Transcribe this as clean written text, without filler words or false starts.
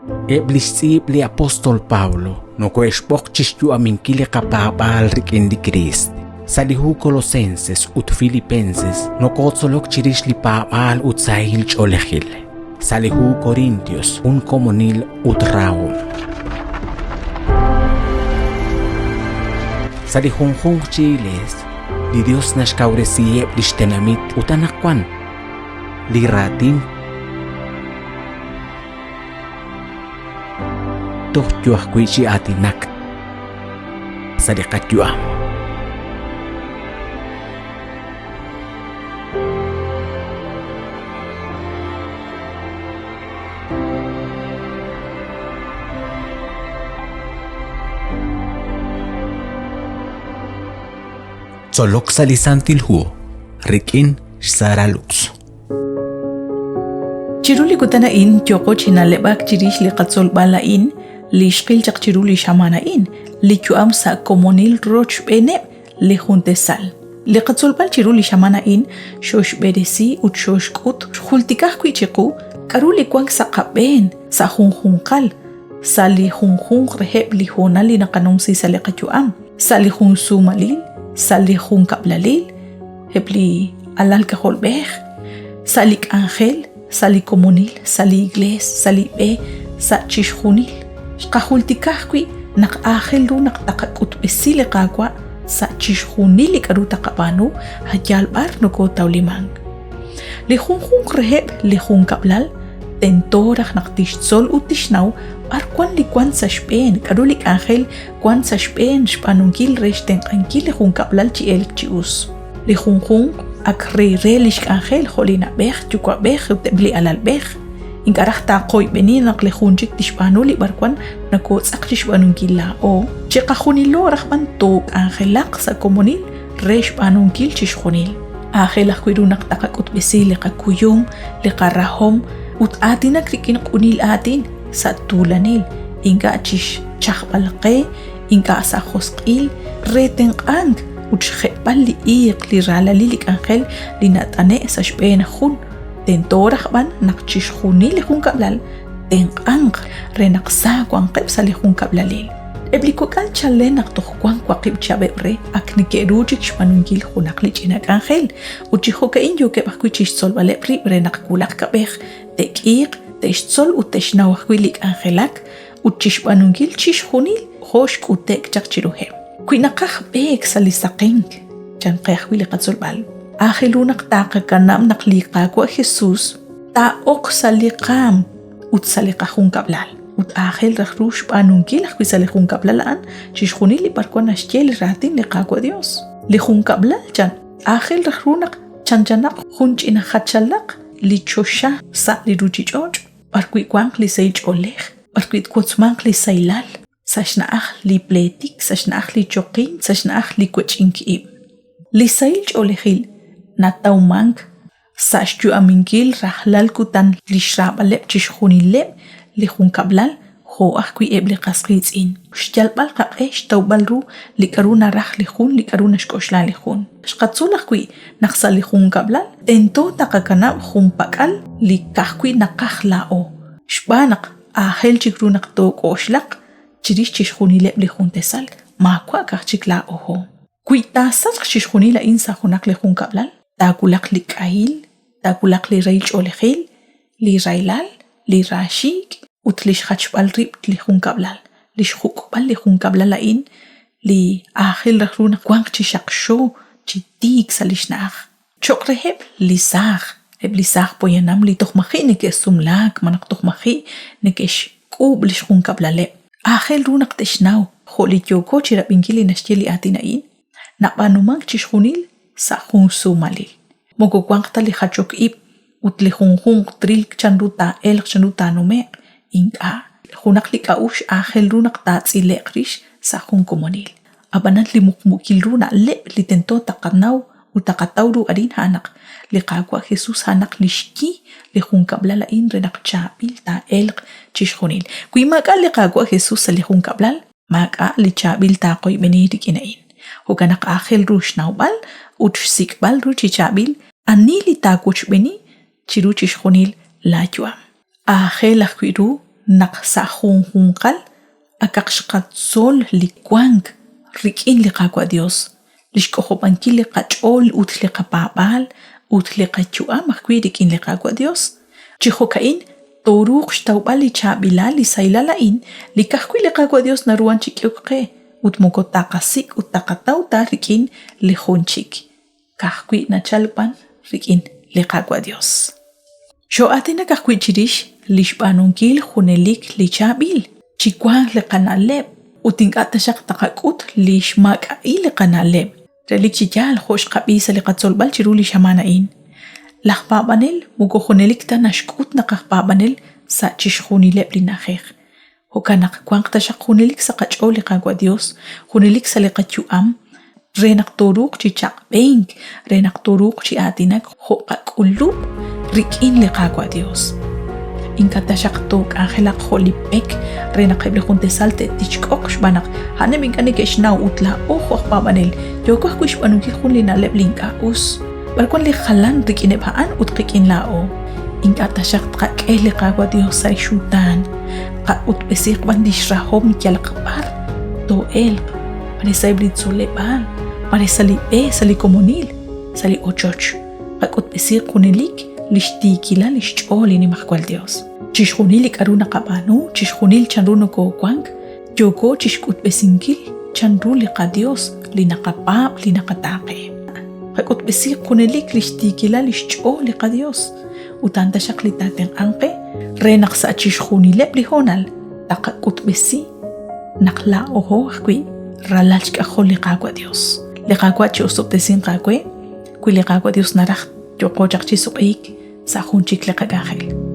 Eb' li xtz'iib' li apóstol Pablo nokohe'xb'oq chi xyu'aminkil li qapaab'aal rik'in li Kriist. Sa' li hu Colosenses ut Filipenses nokotzolok chirix li paab'aal ut sahil ch'oolejil. Sa' li hu Corintios jun komonil ut rahom. Sa' li junjunq chi iglees, li Dios naxkawresiheb' lix tenamit ut anaqwan li raatin toj yo ajwi' chi aatinak sa' li qayu'am. Tzolok sa' li Santil Hu rik'in xSara Lux. Chiru li kutan a'in yooqo chi na'leb'ak chirix li qatzolb'al a'in li xqil chaq chiru li xamaan a'in, li yu'am sa' komonil rochb'eeneb' li juntesal. Li qatzolb'al chiru li xamaan a'in xooxb'eresi ut xooxk'ut xjultika ajwi' chiqu k'aru li wank sa' qab'een sa' junjunqal, sa' li junjunq reheb' li hoonal li naqanumsi sa' li qayu'am, sa' li jun suumalil, sa' li jun kab'lalil, eb' li alal k'ajolb'ej, sa' li k'anjel, sa' li komonil, sa' li iglees, sa' li b'e, sa' chixjunil. Xqajultika ajwi' naq aajel ru naq taqak'utb'esi li Qaawa' sa' chixjunil li k'a'ru taqab'aanu a' yaal b'ar nokotawlimank. Li junjunq reheb' li junkab'lal tento raj naq tixtzol ut tixnaw b'ar wan li wan sa' xb'een, k'a'ru li k'anjel wan sa' xb'een xb'aanunkil re xtenq'ankil li junkab'lal chi elk chi us. Li junjunq ak re re lix k'anjel jo' li na'b'ej, yuwa'b'ej ut eb' li alalb'ej. Ink'a' raj taqoyb'eni naq li jun chik tixb'aanu li b'arwan nokotz'aq chixb'aanunkil laa'o. Chiqajunilo raj b'an took'anjelaq sa' komonil re xb'aanunkil chixjunil. Aajel ajwi' ru naq taqak'utb'esi li qakuyum, li qarahom, ut aatinak rik'in q'unil aatin sa' tuulanil, ink'a' chixchajb'al qe, ink'a' sa' josq'il, re tenq'ank ut xjeb'al li iiq li raalalil li k'anjel li nat'ane' sa' xb'een jun. Tento raj b'an naq chixjunil li junkab'lal tenq'anq re naq sa wanqeb' sa' li junkab'lalil. Eb' li kok'al chalen naq toj wank waqib' chihab'eb' re ak neke'ru chik xb'aanunkil junaq li ch'ina k'anjel ut chi jo'ka'in yookeb' ajwi' chixtzolb'aleb' rib' re naq wulaj kab'ej te'k'iiq, te'xtzol ut te'xnaw ajwi' li k'anjelak ut chixb'aanunkil chixjunil jo' xk'ute'k chaq chiruheb'. Wi naqaj b'eek sa' li saqenk, chan qe ajwi' li qatzolb'al, aajel ru naq taqakanab' naq li Qaawa' Jesus taa'oq sa' li qaam ut sa' li qajunkab'lal. Ut aajel raj ru xb'aanunkil ajwi' sa' li junkab'lal a'an chixjunil li b'arwan naxye li raatin li Qaawa' Dios. Li junkab'lal chan aajel raj ru naq chanchanaq jun ch'ina jachalaq li choxa sa' li ruchich'och', b'arwi' wanq li sahil ch'oolej, b'arwi' twotzmanq li sahilal, sa' xna'aj li pleetik, sa' xna'aj li choqink, sa' xna'aj li wech'ink ib'. Li sahil ch'oolejil natawmank sa' xyu'aminkil rajlal kutan li xraab'aleb' chixjunileb' li junkab'lal jo' ajwi' eb' li qas qiitz'in. Xyalb'al qaq'e xtawb'al ru li k'aru naraj li jun, li k'aru naxk'oxla li jun. Xqatzol ajwi' naq sa' li junkab'lal tento taqakanab' junpak'al li ka'ajwi' naqaj laa'o, xb'aan naq aajel chik ru naq took'oxlaq chirix chixjunileb' li juntesal, maawa' ka'aj chik laa'oho. Wi taasachq chixjunil a'in sa' junaq li junkab'lal, taawulaq li k'ahil, taawulaq li rahil ch'oolejil, li rahilal, li raaxiik' ut li xjachb'al rib' li junkab'lal. Li xjuk'b'al li junkab'lal a'in li aajel raj ru naq wanq chi xaqxo chi tiik sa' li xna'aj. Cho'q reheb' li saaj, eb' li saaj poyanam li toj maji' neke'sumlaak malaj toj maji' neke'xk'uub' li xjunkab'laleb', aajel ru naq te'xnaw, jo' li yooko chi rab'inkil li naxye li aatin a'in, nab'aanumank chixjunil sa' jun suumalil. Moko wanq ta li jachok ib' ut li junjunq tril chanru taa'elq chanru taanume'q, ink'a'. Junaq li k'a'uxl aajel ru naq taatz'ile'q rix sa' jun komonil. Ab'anan li muqmuukil ru na'leb' li tento taqanaw ut taqataw ru arin a'an naq li Qaawa' Jesus a'anaq li xyi li junkab'lal a'in re naq chaab'il taa'elq chixjunil. Wi maak'a' li Qaawa' Jesus sa' li junkab'lal, maak'a' li chaab'il taaqoyb'eni rik'in a'in. Jo'kan naq aajel ru xnawb'al ut xsik'b'al ru chi chaab'il ani li taawochb'eni chiru chixjunil laayu'am. Aajel ajwi' ru naq sa' junjunqal akaq xqatzol li wank rik'in li Qaawa' Dios, lix k'ojob'ankil li qach'ool ut li qapaab'aal ut li qayu'am ajwi' rik'in li Qaawa' Dios. Chi jo'ka'in tooruuq xtawb'al li chaab'ilal li sahilal a'in li ka'ajwi' li Qaawa' Dios naruhan chi k'ehok qe ut moko taqasik' ut taqataw ta rik'in li jun chik. Ka'ajwi' nachalk b'an rik'in li Qaawa' Dios. Xoo'aatinak ajwi' chirix li xb'aanunkil junelik li chaab'il, chi wank li qana'leb' ut ink'a' taxaq taqak'ut li xmaak'a'il li qana'leb'. Relik chi yaal jo' xqab'i sa' li qatzolb'al chiru li xamaan a'in, laj paab'anel moko junelik ta naxk'ut naq aj paab'anel sa' chixjunileb' li na'ajej. Jo'kan naq wanq taxaq junelik sa' qach'ool li Qaawa' Dios, junelik sa' li qayu'am, re naq tooruuq chi chaq'b'enk, re naq tooruuq chi aatinak jo' qak'ulub' rik'in li Qaawa' Dios. Ink'a' taxaq took'anjelaq jo' li pek re naq eb' li juntesal te'tichk'oq xb'aan naq a'aneb' ink'a' neke'xnaw ut laa'o jo' aj paab'anel yooko ajwi' xb'aanunkil jun li na'leb' li ink'a' us. B'ar wan li jalan rik'ineb' a'an ut qik'in laa'o? Ink'a' taxaq tqak'e li Qaawa' Dios sa' xutaan, qak'utb'esiq b'an lix rahom yalaq b'ar too'elq, mare sa'eb' li tzoleb'aal, mare sa' li b'e, sa' li komonil, sa' li ochoch. Qak'utb'esiq junelik lix tiikilal lix ch'ool li Nimajwal Dios. Chixjunil li k'a'ru naqab'aanu, chixjunil chanru nokowank, yooko chixk'utb'esinkil chanru li qaDios li naqapaab' li naqataaqe. Qak'utb'esiq junelik lix tiikilal lix ch'ool li qaDios, ut a'an taxaq li taatenq'anq qe re naq sa' chixjunileb' li hoonal taqak'utb'esi naq laa'oho ajwi' ralal xk'ajol li Qaawa' Dios. Li Qaawa' chi'osob'tesinq aawe wi li Qaawa' Dios naraj yo'qo chaq chi suq'iik sa' jun chik li qak'anjel.